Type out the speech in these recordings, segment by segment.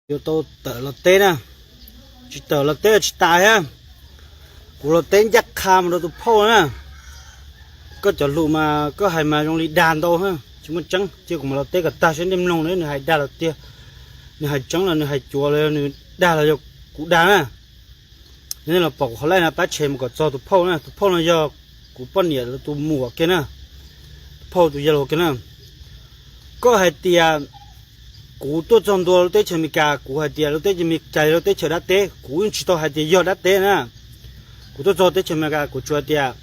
Yuav tau tawm los teb na, tsis tawm los teb tsis tas thiab. Kuv los teb ncaj qha mus rau tus phauj na. Koj cov lus mas koj hais mas zoo li dag ntau, tsis muaj tseeb. Cia kuv mam los teb kom tag seb nej mloog na, nws hais dag los tiag, nws hais tseeb los nws hais cuav los yog nws dag los yog kuv dag na. Nej los pom kuv qhov laij no pab tshem mus kom txog tus phauj na. Tus phauj no yog kuv poj niam tus muam kiag na, tus phauj tus yawg laus kiag na. Koj hais tias kuv tuaj txog ntua lub teb chaws Amelikas, kuv hais tias lub teb chaws Amelikas yog lub teb chaws dab teb, kuv yeej tsis tau hais tias yog dab teb na. Kuv tuaj txog teb chaws Amelikas kuv tsuas hais tias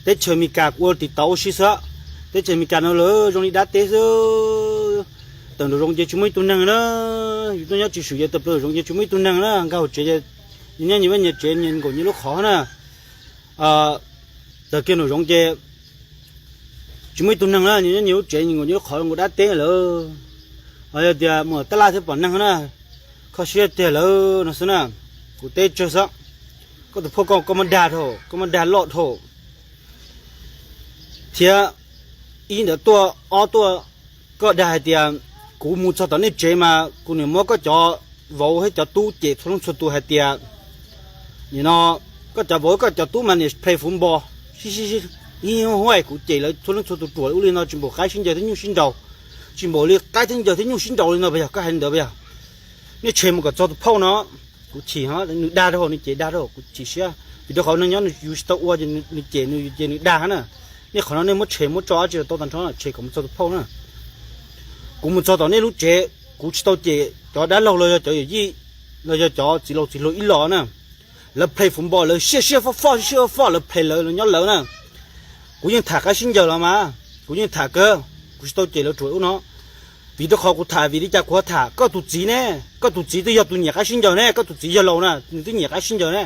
teb chaws Amelikas kuv ua tiv tauv ua si xwb. Teb chaws Amelikas no lawv zoo li dab teb xwb. Tawm nraum zoov ces tsis muaj ib tug neeg na. Yus tuaj nyob tsis swm ces tawm plaws nraum zoov ces tsis muaj ib tug neeg na. Nkag hauv tsev, nyob nyias vaj nyias tsev nyias nkaum nyias lub qhov na. Tawm kiag nraum zoov ces tsis muaj ib tug neeg na, nyias nyob nyias lub tsev nyias nkaum nyias lub qhov, nkaus dab teb lawm. Ho yog tias mus tab laj thiab pom neeg na, kho siab tiag lawm no xwb na. Kuv teb tsawg xwb. Koj tus phauj ko koj muab dag dhau, koj muab dag loj dhau. Thiab ib ntawd tuaj, ob tuaj, koj dag hais tias kuv mus txog tom nej tsev mas kuv niam muab koj cov vauv thiab cov tub cem txhua leej txhua tus hais tias nim no koj cov vauv koj cov tub mas niam play football, ib huab kuv cem lawv txhua leej txhua tus ruam ub li no tsis npaum qaib sib ncaws thiab nyuj sib nraus, tsis npaum li qaib thiab ncaws thiab nyuj sib nraus li no puas yog? Koj hais li ntawd puas yog? Nej tshem mus kom txog tus phauj no. Kuv chim, nws dag rau hauv, nws cem dag rau hauv, kuv chim siab vim rau qhov neeg nyob yus tsis tau ua ces nws cem nws ces nws dag na. Nej qhov no nej muab tshem muab tso dab tsi los tau tag nrho, tshem kom mus txog tus phauj na. Kuv mus txog tom nej lub tsev, kuv tsis tau cem cov dab laug los yog cov yawm yij los yog cov txiv laus txiv hluas ib los na. Lawv play football lawv siab siab foj foj siab siab foj foj lawv play lawv los nyob lawv na. Kuv yeej tham qaib sib ncaws los mas, kuv yeej tham kawg, kuv tsis tau cem lawv ruam ub no. Vim rau qhov kuv tham vim li cas kuv ho tham? Koj tus txiv ne, koj tus txiv twb yog tus nyiam qaib sib ncaws ne, koj tus txiv yawg laus na nws twb nyiam qaib sib ncaws ne.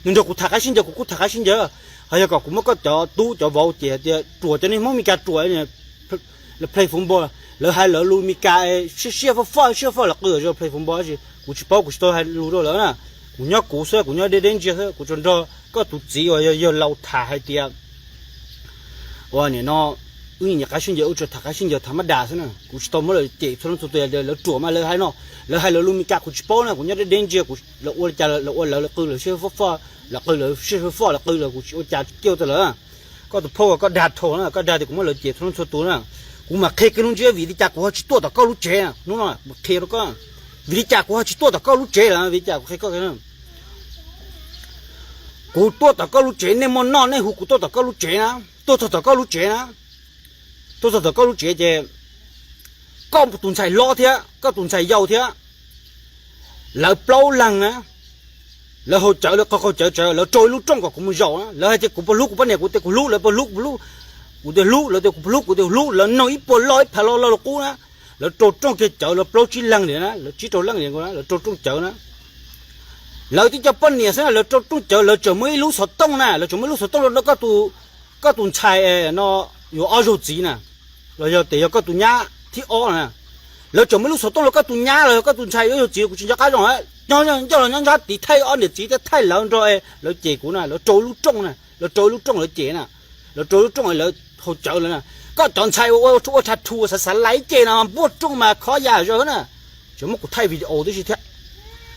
Nws nrog kuv tham qaib sib ncaws kuv kuj tham qaib sib ncaws. Ho yog kom kuv muab koj cov tub cov vauv cem tias ruam, cov niag Hmoob Mes Kas ruam, play football, lawv hais lawv lus Mes Kas siab siab foj foj siab foj lawv qw zog play football, tab sis kuv tsis paub, kuv tsis tau hais lus rau lawv na. Kuv nyob kuv xwb, kuv nyob deb deb ntsia xwb, kuv tsuas nrog koj tus txiv uas yog yawg laus tham hais tias ua nim no wb nyiam qaib sib ncaws, wb tsuas tham qaib sib ncaws tham mab das xwb na. Kuv tsis tau muab lawv cem txhua leej txhua tus, lawv ruam mas lawv hais no, lawv hais lawv lus Mes Kas kuv tsis paub na, kuv nyob deb deb ntsia, kuv, lawv ua li cas lawv ua lawv, lawv qw lawv siab foj foj, lawv qw lawv siab foj foj lawv qw lawv, kuv tsis ua cas kiaj tau lawv. Koj tus phauj uas koj dag dhau na, koj dag tias kuv muab lawv cem txhua leej txhua tus na. Kuv mam qhia kiag hnub ntsis vim li cas kuv ho tsis tuaj tom koj lub tsev hnub no, qhia rau koj vim li cas kuv ho tsis tuaj tom koj lub tsev lawm, vim li cas kuv qhia koj. Kuv tuaj tom koj lub tsev, nej muaj noj nej hu kuv tuaj tom koj lub tsev na, tuaj txog tom koj lub tsev na, tuaj txog tom koj lub tsev ces koj tus ntxhais hlob thiab koj tus ntxhais yau thiab lawv plaub leeg na, lawv haus cawv, lawv qaug qaug cawv tsawv, lawv rau ib lub rooj kom kuv mus zaum na. Lawv hais tias kuv puas hlub kuv poj niam, kuv tias kuv hlub, lawv puas hlub kuv, kuv tias hlub, lawv tias kuv puas hlub, kuv tias hlub, lawv noog ib puas loj ib phav loj loj li qub na. Lawv rau rooj kiag cawv, lawv plaub tsib leeg li na, lawv tsib rau leej li na, lawv rau rooj cawv na. Lawv tib co poj niam xwb na, lawv rau rooj cawv, lawv tseem muaj ib lub xov tooj na, lawv tseem muaj ib lub xov tooj rau koj tus, koj tus ntxhais no yuav ob zaug txiv na, los yog tias yog koj tus nyab thib ob na. Lawv tseem muaj ib lub xov tooj rau koj tus nyab los yog koj tus ntxhais yuav ob zaug txiv, kuv tsis nco qab zoo. Nyob, nyob los nyob ntsab tid thaij ob niam txiv thiab thaij lawv nrog lawv cem kuv na, lawv rau ib lub rooj na, lawv rau ib lub rooj lawv cem na, lawv rau ib lub rooj lawv haus cawv lawm na. Koj cov ntxhais ua, ua tattoo xav xav laiv cem no npuaj rooj mas khob ya zog na. Tseem muab kuv thaij video tib si thiab,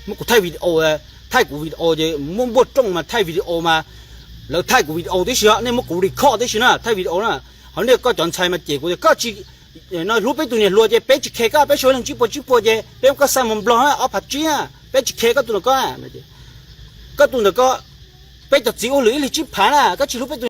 muab kuv thaij video, thaij kuv video ces muab npuaj rooj mas thaij video mas, lawv thaij kuv video tib si, nej muab kuv record tib si na, thaij video na. Ho nej koj cov ntxhais mas cem kuv tias koj tsis, no hlub peb tus niam hluas ces peb tsis khe koj, peb sib leeg tsib puas tsib puas ces peb muab koj xa mus Nplog na ob phav tsib na, peb tsis khe koj tus ntawm koj. Koj tus ntawm koj, peb cov txiv ua lwm ib leeg tsib phav na, koj tsis hlub peb tus